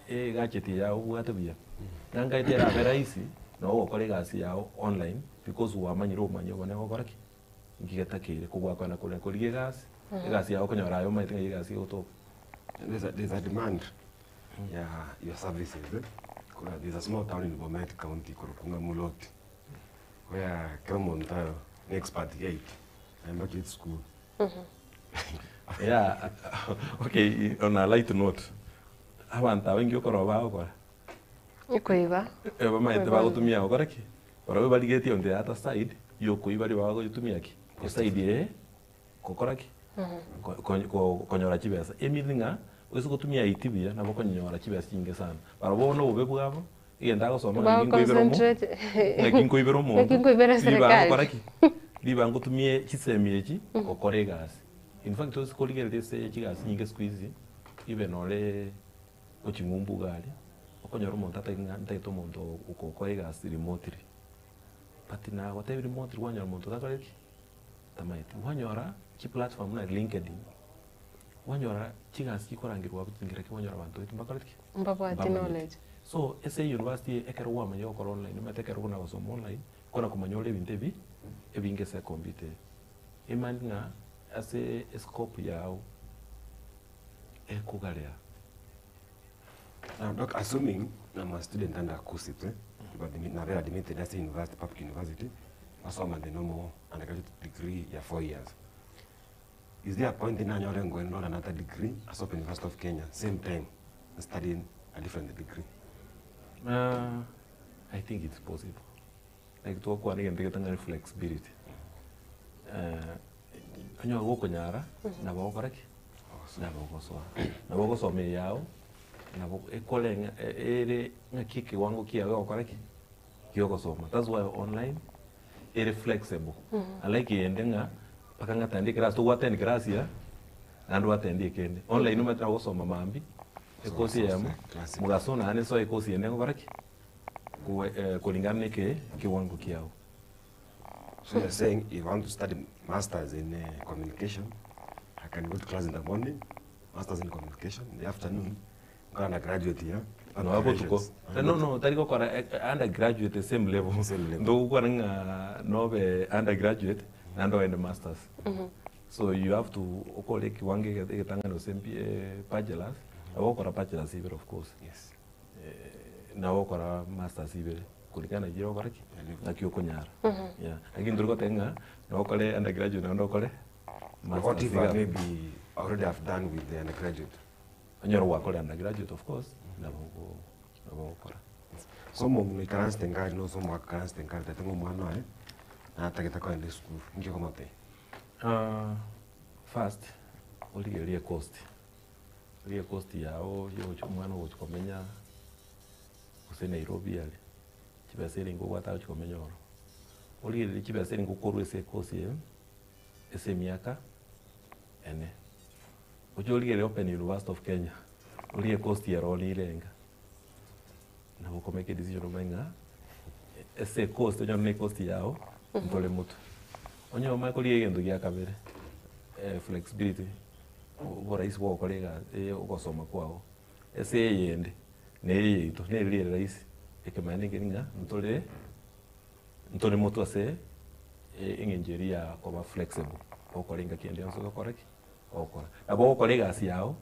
egadget yago obwate buya. Nanga erabe rahisi nabo ogokora egasi yago online because kwamanyire obomanyi obonene gokora ki? Nki getakeire kobua kogenda kore korigia egasi, egasi yago okonyora aye omanyete ng'a egasi egotoka. There's a, there's a demand ya your services eh. Kuna there's a small town in Bomet County korokwa ng'a Muloti where kera omonto ne expert gate naende bakire chisukuru. Yeah, okay, on a light note, abanto aba inki okorora bagokora? Okoiba. Eh, bamaete bagotumia gokora ki? Barabwo barigetie on the other side ya okoiba riria bagotumia ki? Eside eye gokora ki? Konyora chibesa. Emeaning ng'a ase gotumia IT buya nabo okonyora chibesa chinge sana. Barabwo bono obobe bwabo, egento agosoma ng'aki nkoibera omo ng'aki nkoibera omonto, Ng'aki nkoibera ribaga serikali. ngokora ki? Ribaga ngotumie chisemi echi gokora egasi. In fact ase korigereria ase chigasi nyinge siku hizi, even ore goching'umbu iga aria, okonyora omonto atagete ng'a ntagete omonto ogokora egasi remotely. But nagotebi remotely kwanyora omonto otakoreti ki? Tamaeti. Kwanyora chiplatform buna LinkedIn, kwanyora chigasi chikorangerwa abwo chingera ki kwanyora abanto baito mbakoreti ki? Mbabwati Mbamanyeti. knowledge. So ase eyunivasiti eye ekero kwamanya gokora online omanyete ekero buna gosoma online, kona komanya ore ebinto ebi ebinge ase ecomputer eye. Emani ng'a ase escope yago ekogarea. Now doc, assuming I'm a student under KUCCPS, eh, but nabera admitted ase university, public university, nasoma the normal undergraduate degree ya 4 years. Is there a point nanyore ngo enroll another degree ase Open University of Kenya, same time studying a different degree? I think it's possible. Like twakwana egento getang'ani flexibility. Onye gokonyara, nabo ogokora ki? Nabo ogosoa. Nabo ogosoma eyao, nabo ekoreng'a ere ng'aki ekewango kiago egokora ki? Giogosoma. That's why online ere flexible. Unlike eyende ng'a mpaka ng'atende eclass, togwattend class ya, naende oattend ekende. Online omanyete nabo ogosoma mambia, ekosi eyemo, mogaso naende nsoe ekosi ende ngokora ki? Kulingana na eke kiwango kiao. So you're saying if I want to study masters in communication, I can go to class in the morning, masters in communication, in the afternoon, go undergraduate here. No botuko. No, no, tari gokora undergraduate the same level. Same level. Ndogokwana ng'a nobe undergraduate naende ogende masters. So you have to okore kiwango egetang'ani gose bachelors, nabo ogokora bachelors ibere of course. Yes. Nabo ogokora masters ibere kulingana na riria ogokora ki? Naki okonyara. Yeah. Lakini tori goteba ng'a nokore undergraduate naende okore What masters if I iga. maybe already have done with the undergraduate? Onyore gwakora undergraduate of course, nabo nabo ogokora. So omonto oikaransete ngari nose omogaka okaransete ngari tete ng'a omwana oye, natagete kogenda esukuru, inki okomotebia? First, origererie ecost, origererie ecost yago ya ogochi omwana ogochi komenya gose Nairobi aria, chibesa erenge obwate agochi komenya ororo. Origererie chibesa erenge okorwa ase ecourse eye, ase emiaka ene. Oche origererie Open University of Kenya, origererie ecost ero ororo nirenga, nabo okomake edecision omanye ng'a ase ecost onyore na ecost yago ntore motwe. Onye omanye korigia egento gia kabere, flexibility, oborahisi bwa gokora egasi ogosoma kwago, ase eyende, na eye yaito, nere ere rahisi, ekemani nkeri ng'a ntore ntore motwe ase eng'encho eria ya koba flexible, gokora engaki ende yonsi ogokora ki? Ogokora. Nabo ogokora egasi yago,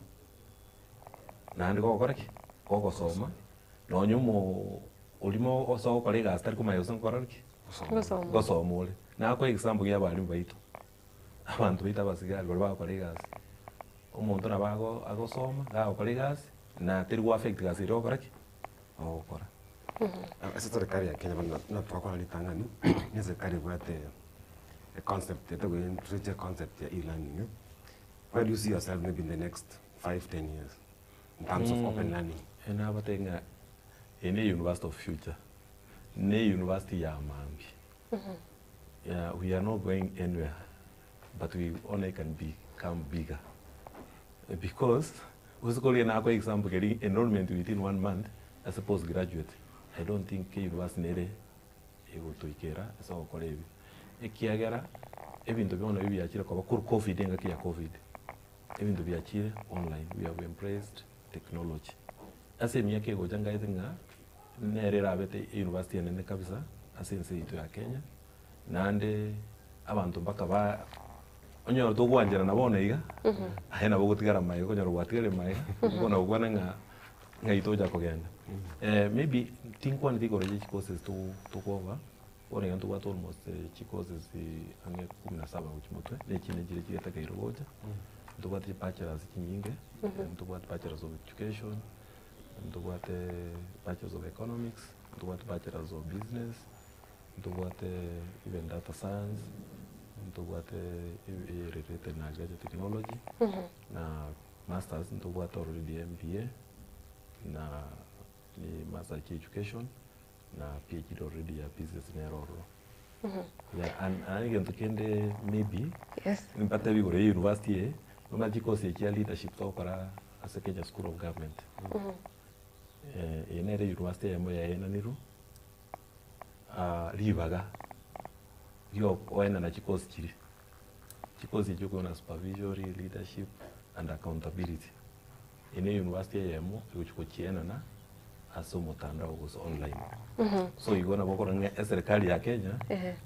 naende gogokora ki? Gogosoma, nonye omo orimo ase ogokora egasi tari komanya gose nkokora ki? Gosoma. Gosoma ore. Nakoa example ya abalimu baito, abanto baito abasigari baria bagokora egasi, omonto nabo ago agosoma, gagokora egasi, na teri go affect egasi eria ogokora ki? Ogokora. Ase serikali ya Kenya bono buna twakora ritang'ani, ne serikali ebwate econcept etogointroduce econcept ya e-learning eh, where do you see yourself maybe in the next 5, 10 years in terms of open learning? Nabatebia ng'a eye ne university of future. Ne university ya mambia. Yeah, we are not going anywhere but we only can become bigger because gose koria nakoa example keri enrollment within one month ase postgraduate I don't think university nere egotoikera ase ogokora ebi ekiagera ebinto bono ebi biachire koba korwa covid engaki ya covid ebinto biachire online we have embraced technology ase emiaka egocha ngaete ng'a Nere erabete eyunivasiti enene kabisa ase ense yaito ya Kenya, naende abanto mpaka ba onyore togwancherana bono iga, aye nabo ogotigara magega okonyora gwatigarire magega, bono gokwana ng'a ng'ai tocha kogenda. Maybe tinkwaneti igoro ya chicourses to tokoba, bono iga ntobwate almost chicourses ang'e kumi na saba gochia motwe, na echinde nchire chietakeire gocha, ntobwate chibachelors chinyinge, ntobwate bachelors of education. Ntobwate bachelors of economics, ntobwate bachelors of business, ntobwate even data science, ntobwate related na agriculture technology, na masters ntobwate already MBA na ni masters chia education na PhD already ya business nere ororo. Yeah, and and egento kende maybe Yes. nimbatebi igoro ya university eye, buna chikosi echi chia leadership togokora ase Kenya School of Government. Eye nere university eyemo yaenanirwe ribaga riokoenana chikosi chiria. Chikosi echio okonyora supervisory, leadership and accountability. Eye ne university eyemo egochia gochienana ase omotandao gose online. So igo nabo okorora ng'a eserikari ya Kenya,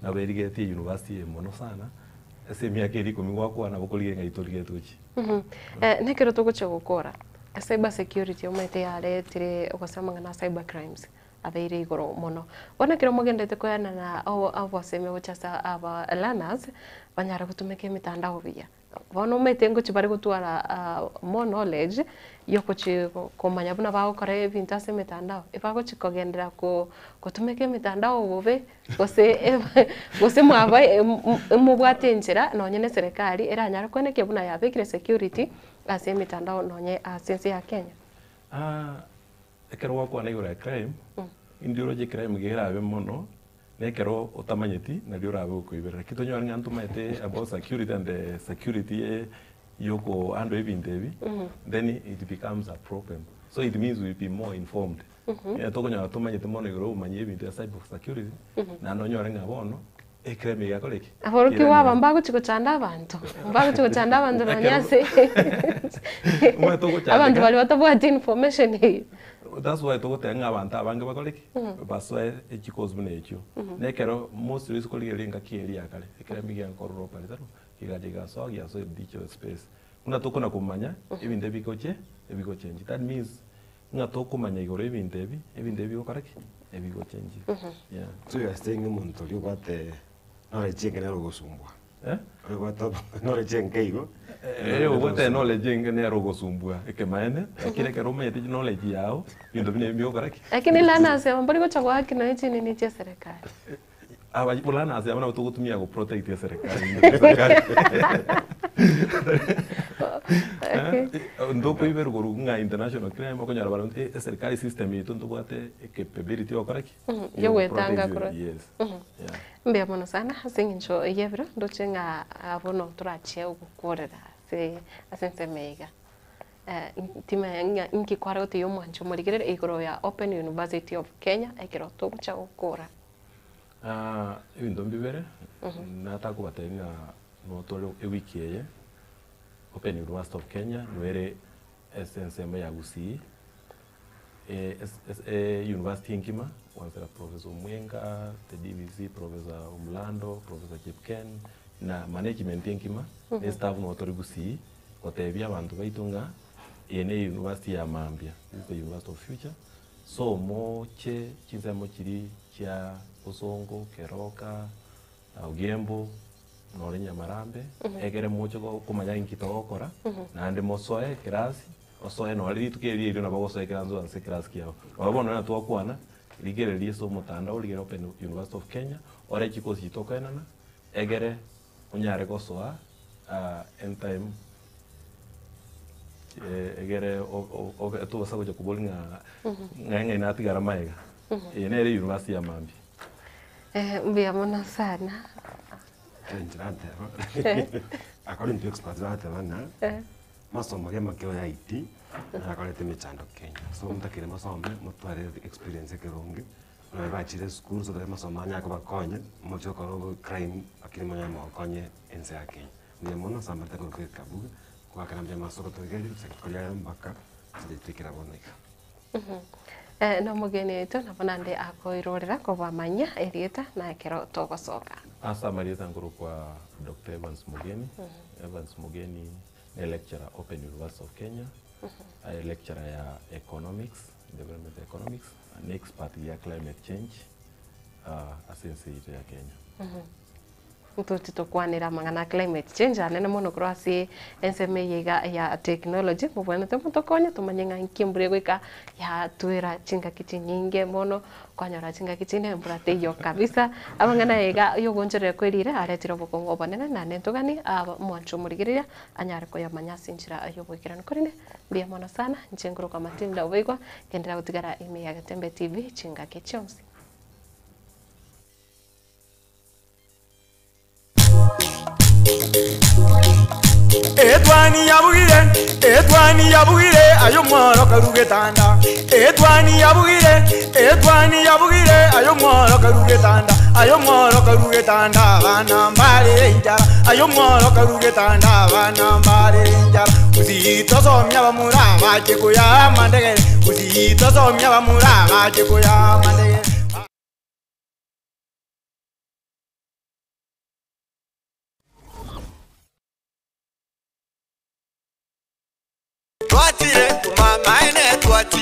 nabo erigetie university eye mono sana, ase emiaka ere ikomi gwakwana nabo okorigereria ng'ai torigetie gochia. Nekero togochia gokora, cyber security omanyete yaretire gose amang'ana a cyber crimes abeire igoro mono. Bono ekero mogenderete koenana obosemi gochia ase aba learners, banyare gotumeka emitandao buya. Bono omanyete ngochia bare gotwara more knowledge yogochi komanya buna bagokora ebinto ase emetandao, ebagochi kogenderera gotumeka emetandao bobe gose gose mwaba mobwate enchera nonye na eserekari eranyare koenekia buna yabekire security ase emetandao nonye ase ense ya Kenya. Ekero gwakwana igoro ya crime, indi oroche crime iga erabe mono, na ekero otamanyeti nario orabe gokoiberera. Lakini tonyore ng'a ntomaete about security and security yoko handle ebinto ebi, then it becomes a problem. So it means we be more informed. Onye tokonyora tomanyete mono igoro ya obomanyi ebinto bia cyber security, naende onyore ng'a bono, ecrime iga yakora ki? Aborokigwa aba mbagochi gochanda abanto, mbagochi gochanda abanto nonya ase Omanyete ogochandeka. abanto baria batabwati information eyio. That's why togoteba ng'a abanto abange bakore ki? Basoe echikosi buna echio. Na ekero mostly ase korigereria engaki eria ya kare, ekero emiga ekorora oparete kigacha gigasoa giasoa digital space. Buna tokona komanya ebinto ebigoche ebigochengi. That means ng'a tokomanya igoro ebinto ebi, ebinto ebi bigokora ki? Ebigochengi. Yeah. So you are saying omonto oria obwate knowledge enke nere ogosumbua? Eh? Oyo obwate knowledge enke igo. Ere obwate knowledge enke nere ogosumbua ekemaene, lakini ekero omanyete knowledge yao, ebinto buna ebi mbigokora ki? Lakini learners aba mbori gocha goaki nonya chinini chia eserekari. Aba learners aba nabo togotumia go protect eserekari. Okay. Ntokoiberwa korwa ng'a international crime okonyora barabwo eserikari system yaito ntobwate ecapability yogokora ki? Yogwetanga korwa. Yes. Yeah. Mbuya mono sana ase eng'encho y'ebiro ndoche ng'a bono torachie gokorera ase ase ensemo eye iga. Timanya ng'a inki kware gotebia omwanchi omorigereri igoro ya Open University of Kenya ekero togocha gokora. Ebinto mbibere, nataka kobatebia ng'a notore ewiki eye, Open University of Kenya noere ase ensemo ya Gusii, university engima, kwanzera Professor Omwenga, the DVC Professor Omulando, Professor Chepken, na management engima, na estaff nabo tore Gusii, gotebia abanto baito ng'a eye ne university ya mambia, this is the university of future, so moche chinsemo chiria chia Bosongo, Keroka, Ogembo, nore Nyamarambe, ekere moche komanya inki togokora, naende mosoe ekerasi, osoe nore rituko erio erio nabo ogosoa ekerasi oanse ekerasi kiago. Nabo bono buna twakwana, rigereria ase omotandao rigereria Open University of Kenya, ore chikosi chiria tokoenana, egere onyare gosoa anytime egere obe tobasa gocha koboria ng'a ng'ai ng'ai natigara magega. Eye nere university ya mambia. Mbuya mono sana. Inche nateba, according to experts bateba ng'a masomo aria amakio ya IT nakorete emechando Kenya. So motakere mosome motware experience ekeronge, nonye bachire esukuru so that amasomo anyare kobakonya moche gokora obo crime lakini monyare mokonye ense ya Kenya. Mbuya mono ase amaete korwa ekabuga, goakera mbuya mono ase ogotoigeria gochaka koria mpaka ase toikera bono iga. Nomogeni oito nabo naende akoirorera kobamanyia erieta na ekero togosoka. Ase amarieta nkorokwa Doctor Evans Mugeni, Evans Mugeni ne lecturer Open University of Kenya, aye lecturer ya economics, development economics, ne expert ya climate change ase ense yaito ya Kenya. Ntoche tokwanere amang'ana a climate change anene mono korwa ase ensemo eye iga ya technology, mobwenerete motokonye tomanye ng'a inki embura egoika yatwera chingaki chinyinge mono, kwanyora chingaki chinde embura teiyo kabisa. Amang'ana aya iga ya ogoonchoreria kwe riire aretire obokong'u obonene naende ntoganie aba omwancho omorigereria anyare koyamanya ase enchera ya oboikeranu. Korende mbuya mono sana, inche nkorokwa Matilda Oboigwa, ngenderera gotigara ime ya Getembe TV chingaki chionsi. Etwani yabugire, etwani yabugire, aye omworo karue getanda. Etwani yabugire, etwani yabugire, aye omworo karue getanda. Aye omworo karue getanda, abana mbarere enchara. Aye omworo karue getanda, abana mbarere enchara. Gusii tosomia abamura abache koyaa amandegere, Gusii tosomia abamura abache koyaa amandegere.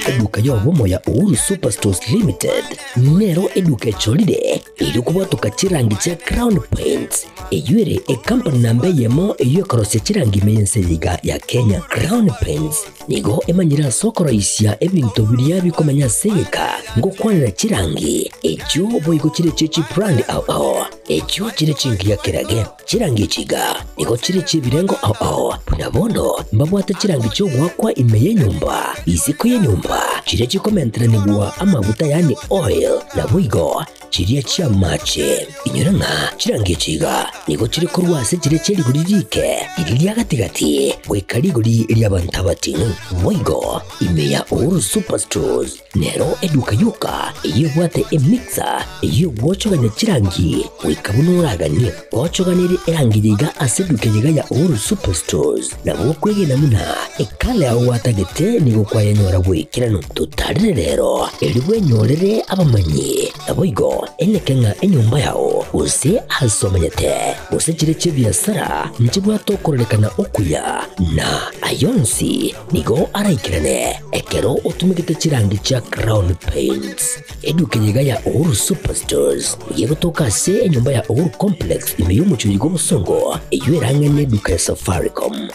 Eduka y'obomo ya Uhuru Superstores Limited nero eduka echorire erio kobwatoka chirangi chia Crown Paints, eyio ere ekampani namba eyemo eyio ekorosia chirangi ime y'ense eye iga ya Kenya. Crown Paints nigo emanyire ase okoroisia ebinto biria bikomenya ase egeka ngokwanera chirangi echio boigo chire chie chibrand ao ao echio chire chingiya kerage. Chirangi echi iga nigo chire chi'ebirengo ao ao, buna bono mbabwate chirangi chi'ogoakwa ime y'enyomba, isiko y'enyomba, chiria chikomenteranigwa amaguta yaani oil, naboigo chiria chi'amache. Inyora ng'a chirangi echi iga nigo chire korwa ase chiria chie rigori riike, riria ria gati-gati, goika rigori ri'abanto abating'u. Boigo ime ya Uhuru Superstores Nero eduka yoka eyio ebwate emixer eyio egwochogania chirangi goika buna oraganie. Ochoganirie erangi yaiga ase eduka eyeiga ya Uhuru Superstores, nabo okwegena buna ekala yao gwatagete nigo kwayenyora goikeranu. Totarire rero erio bwenyorere abamanyi, naboigo eneke ng'a enyomba yao gose ase omanyete gose chire chi'ebiasara nchibwate okororekana okuya na ayonsi Nigo araikerane ekero otumegete chirangi chia Crown Paints. Eduka eye iga ya Uhuru Superstores nigo egotoka ase enyomba ya Uhuru Complex ime y'omochie oyo bw'obosongo eyio erang'e neduka ya Safaricom.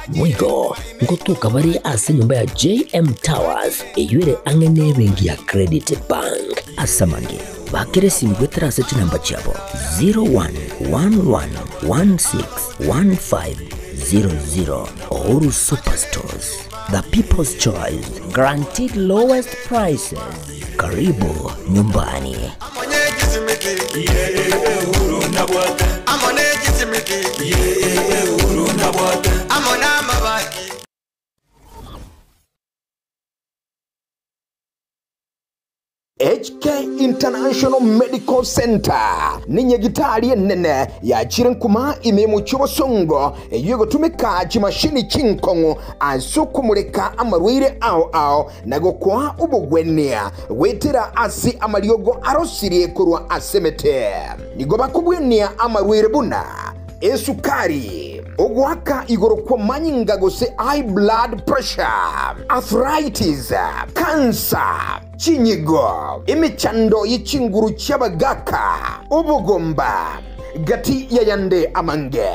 Boigo ngotoka bare ase enyomba ya JM Towers eyio ere ang'e nebenki ya Credit Bank. Ase amange, bakera esimi goetera ase chinamba chiabo 01111615 00 Uhuru Superstores, the people's choice, guaranteed lowest prices. Karibu nyumbani. HK International Medical Centre nenyagitari enene yachire nkuma ime y'omochie obosongo eyio egotumeka chimashini chinkong'u ase okomoreka amarwaire ao ao na gokoa obogwenia goetera ase amariogo arosirie korwa ase emete. Nigo bakobwenia amarwaire buna esukari, ogoaka igoro kw'amanyinga gose high blood pressure, arthritis, cancer, chinyigo, emechando ye chinguru chi'abagaaka, obogomba, gati y'ayande amange.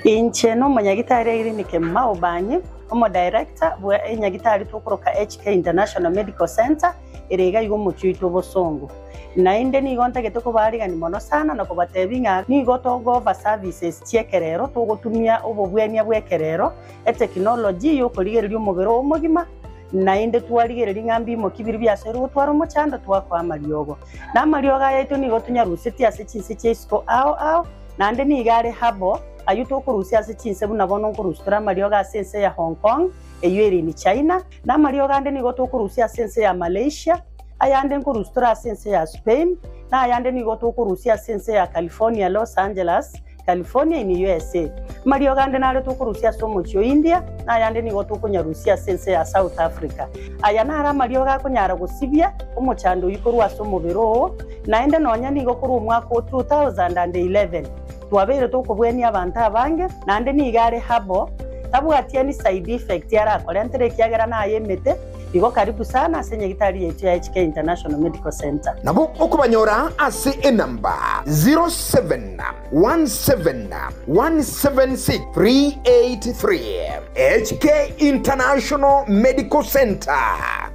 Inche nomonyagitari Irene Kemuma Obanyi, omodirector bwe enyagitari tokoroka HK International Medical Centre ere iga iga omochie oito obosongo. Naende nigo ntagete kobaarigania mono sana na kobatebia ng'a nigo togo-offer services chi'ekerero, togotumia obobwenia bw'ekerero, etekinology y'okorigereria omobere oo omogima, Naende twarigereria ng'a mbimoki biria biasoire gotwara omochando twakoa amariogo. Na amariogo aya aito nigo tonyarusetie ase chinse chia isiko ao ao, naende nigo are herbal, ayio tokorusia ase chinse buna bono nkorusia tore amariogo ase ense ya Hong Kong, eyio ere in China, na amariogo ande nigo tokorusia ase ense ya Malaysia, ayande nkorusia tore ase ense ya Spain, na ayande nigo tokorusia ase ense ya California, Los Angeles, California in USA. Amariogo ande nare tokorusia ase omochie o India, na ayande nigo tokonyarusia ase ense ya South Africa. Aya naro amariogo akonyara gosibia omochando oyio korwa ase omobere oo, naende nonya nigo korwa omwaka o 2011 twabeire tokobwenia abanto abange, naende nigo are herbal, tabwati any side effect arakorentere ekiagera naye emete. Igo karibu sana ase nyagitari yaito ya HK International Medical Centre. Nabo okobanyora ase enamba 0717176383. HK International Medical Centre,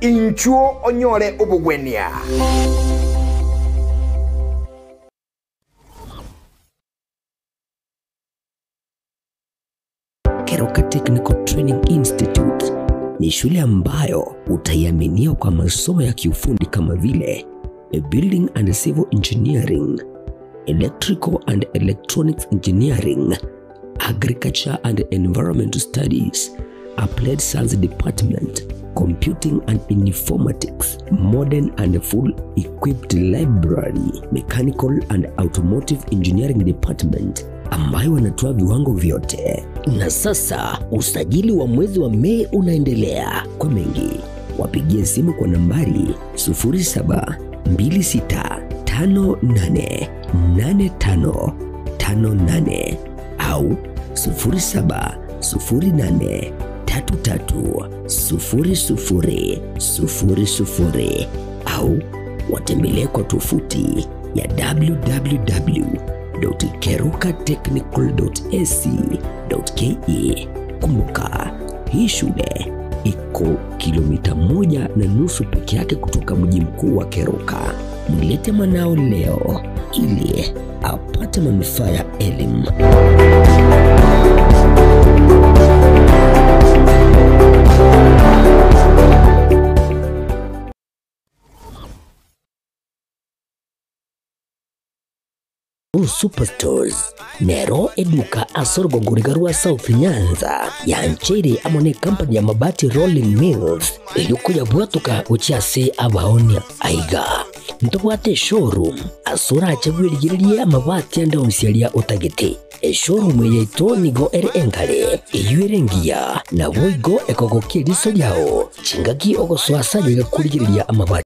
inchuo onyore obogwenia. Keroka Technical Training Institute ni shule ambayo utaiaminia kwa masomo ya kiufundi kama vile Building and Civil Engineering, Electrical and Electronics Engineering, Agriculture and Environmental Studies, Applied Science Department, Computing and Informatics, Modern and Full Equipped Library, Mechanical and Automotive Engineering Department ambayo wanatoa viwango vyote. Na sasa usajili wa mwezi wa Mei unaendelea. Kwa mengi wapigie simu kwa nambari 0726588558 au 0708330000 au watembelee kwa tovuti ya www.kerukatechnical.ac.ke. Kumbuka, hii shule iko kilomita 1.5 peke yake kutoka mji mkuu wa Keroka. Mlete mwanao leo ili apate manufaa ya elimu. Superstores nero eduka asorogongoriga rwa South Nyanza yanchere amo ne company ya Mabati Rolling Mills eyokuya bwatuka gochiase abaonia aiga ntobwate showroom asora bwerigererie amabati ande onsiaria otagete. Eshowroom yaito nigo ere engare eywo ere engiya nabo igo ekogokia eriso riao chingaki ogosoa ase ayega kurigereria amabati.